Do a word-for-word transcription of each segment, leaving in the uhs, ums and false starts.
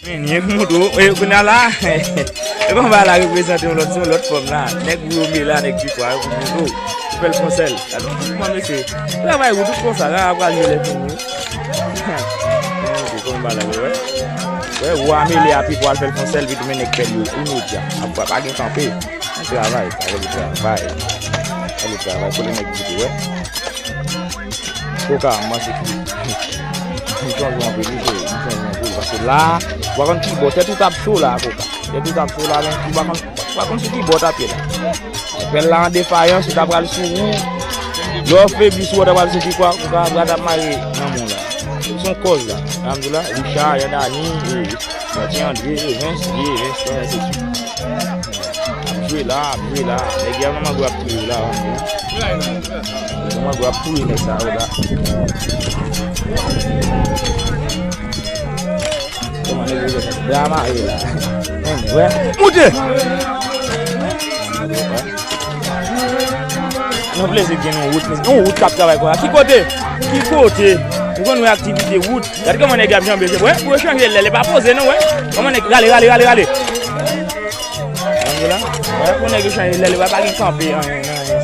Men, nyen pou moutre w. E, kounye a la, e konba la reprezante yon lòt, se yon lòt fòm la. Nèg Wome la, nèg Pikwa, yo pou moutre w. Fè l fon sèl. Gade yon ti kòman mesye. Travay ou tout konsa, la, pral jwe lè fini. Konba la, wè. Wè, ou a mele a Pikwa, al fè l fon sèl, vit men nèg pèl yo, imedya. Apre, pa gen kanpe. Travay, travay, travay. Travay, travay, kote nèg di wè. Koka, m panse ki m chanje anpil, wi, cheri, m chanje anpil. Paske la, ou pa konn ki bò, tèt ou t ap cho la, Koka. Tèt ou t ap cho la, men ou pa konn, ou pa konn sou ki bò w t ap ye la. Pèl la an defayans, ou ta pral sou ou. Lè w febli sou ou, ta pral sou Pikwa, Koka, Koka t ap mare nan men w la. Se yon kòz la. Sa m di w la, Richard, Yandani, e, Ti Andre, Evens, Evens, frè, se tou. Ap jwe la, ap jwe la. Nèg yo manman gwo ap touye la, manman gwo ap touye nèg sa yo la. Kòman nèg yo fè sa? Bra mare la. Menm, wè. Moute! Yon plezi gen yon wout, yon wout k ap travay konsa. Ki kote? Ki kote? Ou konn wè aktivite wout. Gade kòman nèg y ap janbe. Wè, pou yo chanje lè, li pa poze non, wè. Kòman nèg, rale, rale, rale, rale. Ann la. Wè, pou nèg yo chanje lè, li pa, pa gen kanpe, anyen, anyen.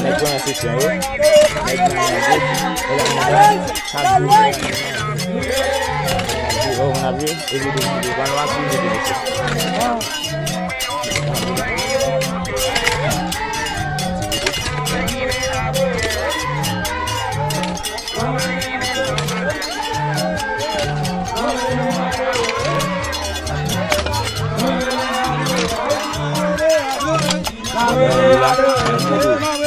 Nèg pran seksyon yo. Nèg pran seksyon yo.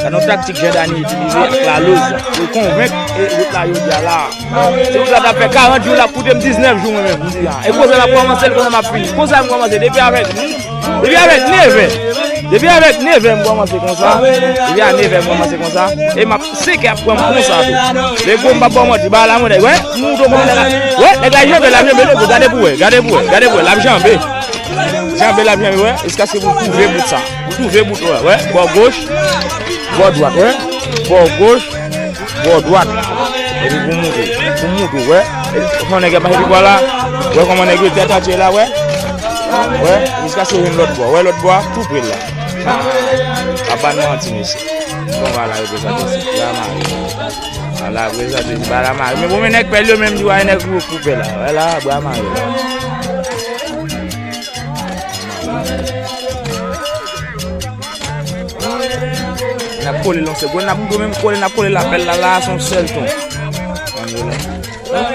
Gade yon taktik Jean Dany itilize ak Lalouz pou konvenk e wout la jodi a la. Se wout la t ap fè karant jou, l ap koute m diznèf jou mwen menm, m di a. E konsa m ap kòmanse l, konsa m ap fini. Konsa m kòmanse depi avèk, depi avèk nevè. Depi avèk nevè m kòmanse konsa. Depi a nevè m kòmanse konsa. E m ap senkè ap pran m konsa tou. Lego m p ap ba w manti, ba la mwen, wè, m moutre w kòman nèg la. Wè, nèg la janbe, l ap janbe, Lego, gade pou wè, gade pou wè, gade pou wè, l ap janbe. Janbe l ap janbe, wè, jiskaske pou twouve bout sa. Pou twouve bout, wè, wè, bò goch, bò dwat, wè, bò goch, bò dwat. Epi pou moutre, pou moutre, wè. E, fò nèg ap mache pi bò la. Wè kòman nèg yo tèt antye la, wè. Wè, jiskaske jwenn lòt bò. Wè lòt bò a, tou pre la. Ap ba n manti, mesye. Konba la reprezante, bra mare. Ala reprezante, bra mare. Men bon, men nèg pèl yo menm di wè nèg gwo koupè la. Wè la, bra mare la. N ap kole l yon sèl. Gwo n ap gwo menm kole, n ap kole lapèl la, la, se yon sèl ton. Ann yo la.